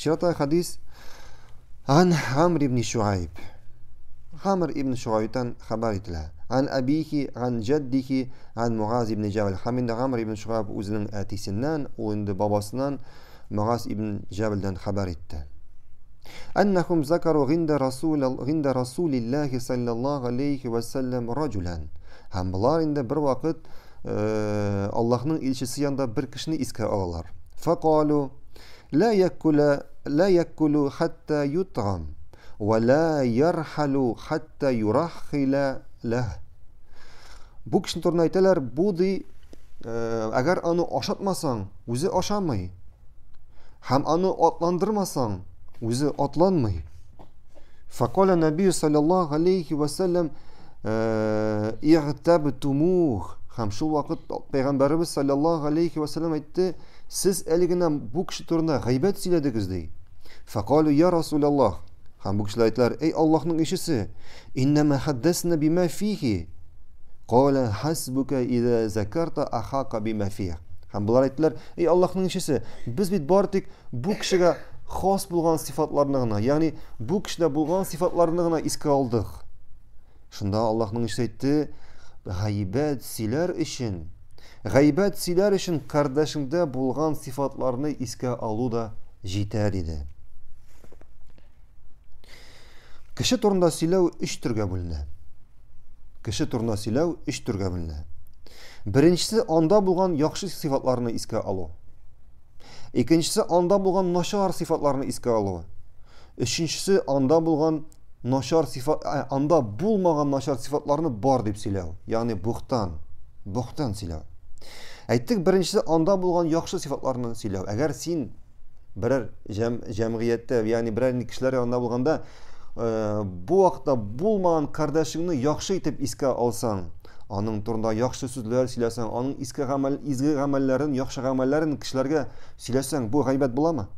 Чираттагы хадис Ан Амр ибн Шуайб. Амр ибн Шуайбтан хәбәр ителә. Ан абихи, ан җаддихи, ан Муаз ибн Җәбәл. Һәм инде Амр ибн Шуайб үзенең әтисеннән, ул инде бабасыннан Муаз ибн Җәбәлдән хәбәр итте. Әннәхум закару гинда расул гинда расулиллахи саллаллаһу алейхи ва саллям раҗулан. Һәм болар инде бер вакыт э, Аллаһның илчесе янында бер кешене искә алалар. Факалу Ла яккула ла яккулу хатта ютгам ва ла ярхалу хатта юраххила ләх. Бу кешенең турында әйтәләр, бу ди, э, әгәр аны ашатмасаң, үзе ашамый. Һәм аны атландырмасаң, үзе атланмый. Факаля Наби саллаллаху алейхи ва саллям э, игътабтумух. Һәм шул вакыт пәйгамбәребез саллаллаху алейхи ва саллям әйтте, Сез әле генә бу кеше турында гайбәт сөйләдегез, ди. Фәкалу я Расулаллах. Һәм бу кешеләр әйттеләр, эй Аллаһның илчесе, иннәмә хәддәсна бима фихи. Кала хасбука иза закарта ахака бима фих. Һәм болар әйттеләр, эй Аллаһның илчесе, без бит бары тик бу кешегә хас булган сыйфатларны гына, ягъни бу кешедә булган сыйфатларны гына искә алдык. Шунда Аллаһның илчесе әйтте, гайбәт сөйләр өчен Гайбәт сөйләр өчен кардәшеңдә булган сыйфатларны искә алу да җитә, диде. Кеше турында сөйләү өч төргә бүленә. Кеше турында сөйләү өч төргә бүленә. Беренчесе анда булган яхшы сыйфатларны искә алу. Икенчесе анда булган начар сыйфатларны искә алу. Өченчесе анда булган начар сыйфат, ә, анда булмаган начар сыйфатларны бар дип сөйләү, ягъни бухтан, бухтан сөйләү. Әйттек, беренчесе анда булган яхшы сыйфатларны сөйләү. Әгәр син берәр җәм, җәмгыятьтә, ягъни берәр кешеләр янында булганда, э, бу вакытта булмаган кардәшеңне яхшы итеп искә алсаң, аның турында яхшы сүзләр сөйләсәң, аның иске гамәл, изге гамәлләрен, яхшы гамәлләрен кешеләргә сөйләсәң, бу гайбәт буламы?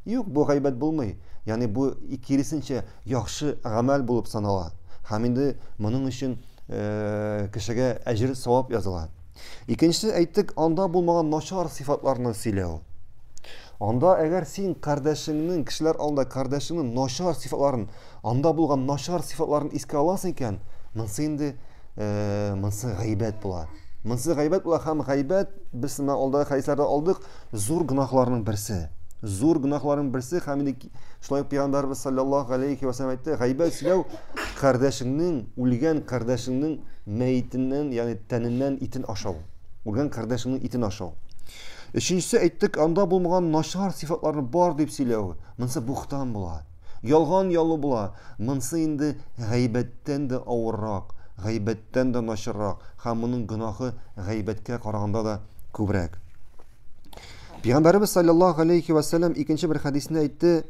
Юк, бу гайбәт булмый. Ягъни бу киресенчә яхшы гамәл булып санала. Һәм инде моның өчен э, кешегә әҗер савап языла. Икенчесе әйттек, анда булмаган начар сыйфатларны сөйләү. Анда әгәр син кардәшеңнең, кешеләр алдында кардәшеңнең начар сыйфатларын, анда булган начар сыйфатларын искә аласың икән, монысы инде э, монысы гайбәт була. Монысы гайбәт була һәм гайбәт без менә алдагы хәдисләрдә алдык, зур гөнаһларның берсе. Зур гөнаһларның берсе һәм инде шулай ук пәйгамбәрбез саллаллаһу алейхи ва саллям әйтте, гайбәт сөйләү кардәшеңнең, үлгән кардәшеңнең мәетеннән, ягъни тәненнән итен ашау. Үлгән кардәшеңнең итен ашау. Өченчесе әйттек, анда булмаган начар сыйфатларны бар дип сөйләү. Монысы бухтан була. Ялган ялу була. Монысы инде гайбәттән дә авыррак, гайбәттән дә начаррак һәм моның гөнаһы гайбәткә караганда да күбрәк. Пәйгамбәребез саллаллаһу алейхи ва саллям икенче бер хәдисендә әйтте,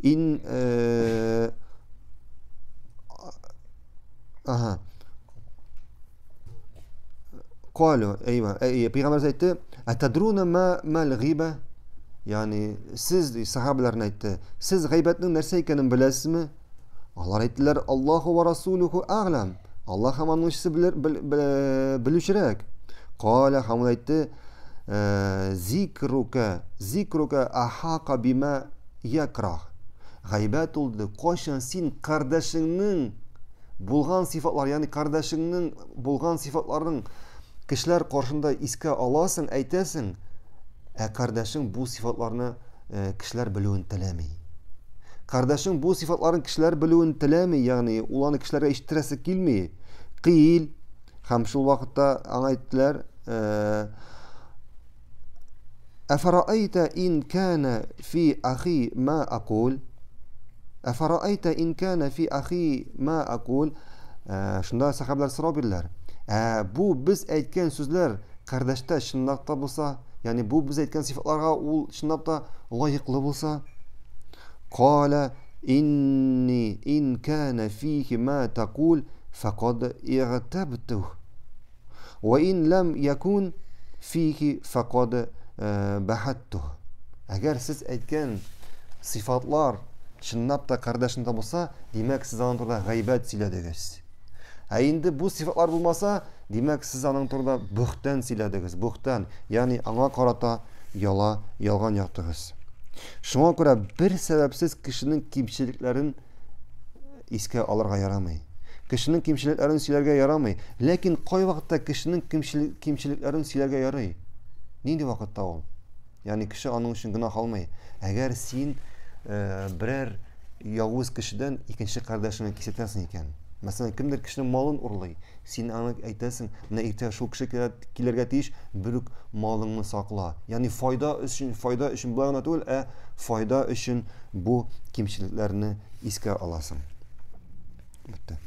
ин э, ага. Калю, әйва, әй, пәйгамбәребез әйтте, атадруна ма мал гиба? Ягъни сез сахабаларына әйтте, сез гайбәтнең нәрсә икәнен беләсезме? Алар әйттеләр, Аллаһу ва расулуху аглам. Аллаһ һәм аның илчесе белер, бел, белүчерәк. Каля һәм ул әйтте, «Э, зикрука, зикрука ахака бима якрах. Гайбәт ул диде, кайчан син кардәшеңнең булган сыйфатлар, ягъни кардәшеңнең булган сыйфатларын кешеләр каршында искә аласың, әйтәсең, ә кардәшең бу сыйфатларны Э, кешеләр белүен теләми. Кардәшең бу сыйфатларын кешеләр белүен теләми, ягъни ул аны кешеләргә ишеттерәсе килми. Кыйл һәм шул вакытта аңа әйттеләр, э, Әфәраәйта ин кана фи ахи ма акул? Әфәраәйта ин кана фи ахи ма акул? Э, шунда сахабалар сорау бирделәр. Ә бу без әйткән сүзләр кардәштә чынлап та булса, Ягъни бу без әйткән сыйфатларга ул чынлап та лаеклы булса, кала инни ин кана фихи ма тақул фақад игътабту ва ин лам якун фихи фақад э, бахатту. Әгәр сез әйткән сыйфатлар чынлап та кардәшендә булса, димәк сез аның турында гайбәт сөйләдегез. Ә инде бу сыйфатлар булмаса, димәк, сез аның турында бөхтән сөйләдегез, бөхтән, ягъни аңа карата яла, ялган яктыгыз. Шуңа күрә бер сәбәпсез кешенең кимчелекләрен искә алырга ярамый. Кешенең кимчелекләрен сөйләргә ярамый. Ләкин кайвакытта кешенең кимчелекләрен сөйләргә ярый. Нинди вакытта ул? Ягъни кеше аның өчен гөнаһ алмый. Әгәр син э, берәр явыз кешедән икенче кардәшеңә кисәтәсең икән, мәсәлән, кемдер кешенең малын урлый, син аңа әйтәсең, менә иртәгә шул кеше килергә тиеш, бер үк малыңны сакла. Ягъни файда өчен, файда өчен болай гына түгел, ә файда өчен бу кимчелекләрне искә аласың. Бетте.